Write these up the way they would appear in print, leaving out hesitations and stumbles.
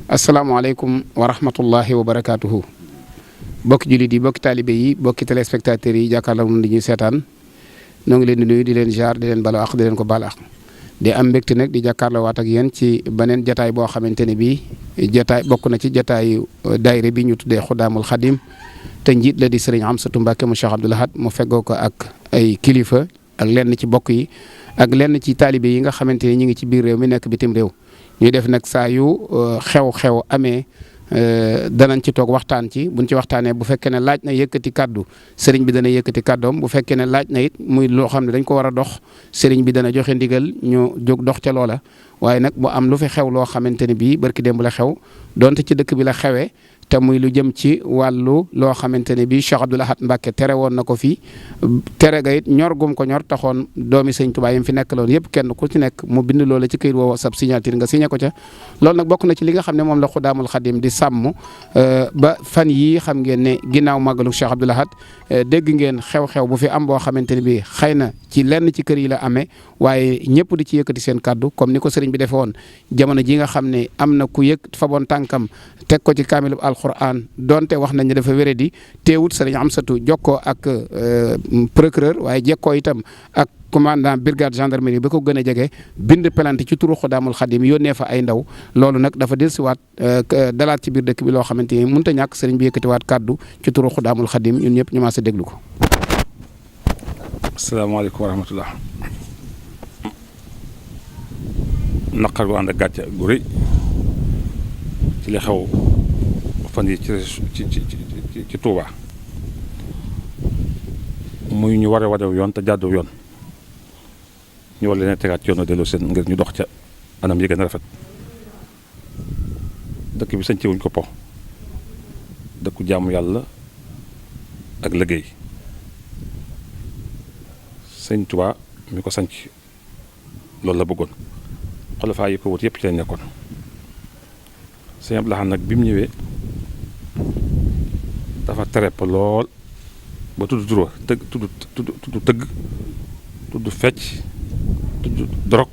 asalaamaaleykum wa rahmatullahi wa barakaatuhu. bokki jullit yi bokki taalibe yi bokki téléspectateurs yi jàkkaarloo moom di ñuy seetaan ñoo ngi leen di nuyu di leen jaar di leen balu àq di leen ko baal àq di am mbégte nag di jàkkaarloo waat ak yéen ci beneen jataay boo xamante ne bii jataay bokk na ci jataayu daayira bi ñu tuddee Xudaamul Xadim te njiit la di sëriñ Amsatu Mbàkke mu Cheikh Abdoul Ahad mu feggoo ko ak ay kilifa ak lenn ci bokk yi ak lenn ci taalibe yi nga xamante ni ñu ngi ci biir réew mi nekk bitim réew ñuy def nag saa yu xew-xew amee danañ ci toog waxtaan ci buñ ci waxtaanee bu fekkee ne laaj na yëkkati kaddu sëriñ bi dana yëkkati kaddoom bu fekkee ne laaj na it muy loo xam ne dañ ko war a dox sëriñ bi dana joxe ndigal ñu jóg dox ca loola waaye nag bu am lu fi xew loo xamante ne bii barki démb la xew donte ci dëkk bi la xewee te muy lu jëm ci wàllu loo xamante ne bii Cheikh Abdoul Ahad Mbacke tere woon na ko fi tere ga it ñor gum ko ñor taxoon doomi sëñ Tuubaa yi fi nekk loon yëpp kenn ku ci nekk mu bind loola ci këyit woowu sab signature nga signé ko ca loolu nag bokk na ci li nga xam ne moom la Xudaamul Xadim di sàmm ba fan yii xam ngeen ne ginnaaw màggalu Cheikh Abdoul Ahad dégg ngeen xew-xew bu fi am boo xamante ne bii xëy na ci lenn ci kër yi la amee waaye ñëpp di ci yëkkati seen kàddu comme ni ko sëriñ bi defee woon jamono ji nga xam ne am na ku yëg faboon tànkam teg ko ci kaamilu alquran donte wax nañ ne dafa wéradi teewut sëriñ Amsatu jokkoo ak procureur waaye jekkoo itam ak commandant brigade gendarmerie ba ko gën a jege bind pelante ci turu Xudaamul Xadim yónnee fa ay ndaw loolu nag dafa dellusiwaat dalaat ci biir dëkk bi loo xamante ni mënut a ñàkk sëriñ bi yëkkatiwaat kàddu ci turu Xudaamul Xadim ñun ñëpp ñu maase déglu ko. asalaamaaleykum wa rahmatullah. naqar gu ànd ak gàcce gu rëy ci li xew fan yi ci Touba muy ñu war a wadew yoon te jàddu yoon ñu war leen a tegaat yoon delloo seen ngir ñu dox ca anam yi gën a rafet dëkk bi sañci wuñ ko po dëkku jaamu yàlla ak liggéey sëñ Touba mi ko sañc loolu la bëggoon xolofaa yi ko wut yëpp ci lañ nekkoon sëñ Abdoul Ahad nag bi mu ñëwee dafa terepp lool ba tudd tur tudd tëgg tudd fecc tudd dorog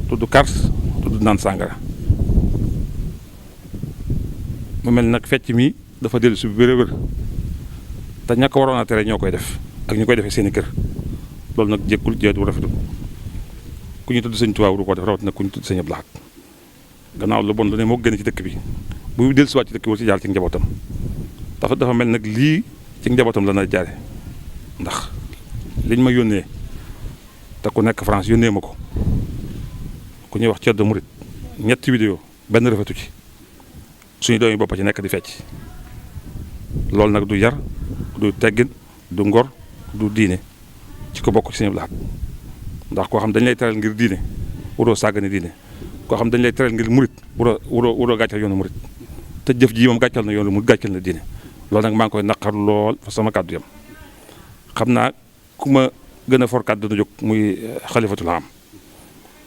tudd kars tudd naan sàngara mu mel nag fecc mi dafa dellu si wér a wér te ña ko waroon a tere ñoo koy def ak ñu koy defee seeni kër loolu nag jékkul jeetu rafetul ku ñu tudd sëñ Tuubaa du ko def rawat nag ku ñu tudd sëñ Abdoul Ahad gannaaw lu bon lu ne moo gën ci dëkk bi bu dellu si waat ci dëkk bi war ci jaar ci njabootam dafa mel nag lii ci njabootam la na jaare ndax liñ ma yónnee te ku nekk France yónnee ma ko ku ñuy wax Ceddo Murit ñetti vidéo benn rafetu ci suñu doomi bopp ci nekk di fecc loolu nag du yar du teggin du ngor du diine ci ko bokk ci sëñ Abdoul Ahad ndax koo xam dañ lay teral ngir diine waroo sàggane diine koo xam dañ lay teral ngir murit waroo gàccal yoonu murit te jëf ji moom gàccal na yoonu murit gàccal na diine loolu nag maa ngi koy naqar lool fa sama kàddu yam xam naa ku ma gën a for kàddu dana jóg muy xalifatul am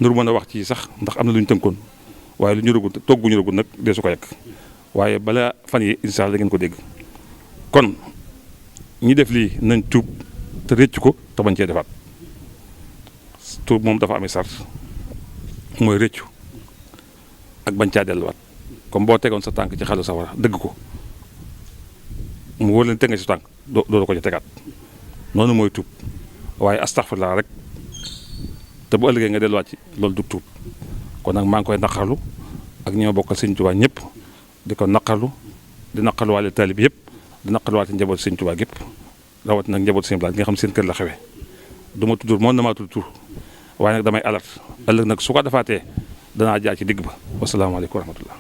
nuru mën a wax ci sax ndax am na lu ñu tënkoon waaye lu ñu rëgul togg ñu rëgul nag dee su ko yekk waaye bala fan yi incha allah da ngeen ko dégg kon ñi def lii nañ tuub te réccu ko te bañ cee defaat tuub moom dafa amee sart mooy réccu ak bañ caa delluwaat comme boo tegoon sa tànk ci xalu safara dëgg ko mu wóor leen teg nga ci tànk doo ko ca tegaat noonu mooy tuub waaye astaxfirullah rek te bu ëllëgee nga delluwaat ci loolu du tuub kon nag maa ngi koy naqarlu ak ñi ma bokkal sëñ Tuubaa ñëpp di ko naqarlu di naqarluwaale taalib yëpp di naqarluwaale njaboot sëñ Tuubaa gépp rawat nag njaboot sëñ Blaat gi nga xam seen kër la xewee du ma tudd moom damaa tudd tur waaye nag damay alerte ëllëg nag su ko defaatee danaa jaar ci digg ba wasalaamaaleykum wa rahmatullah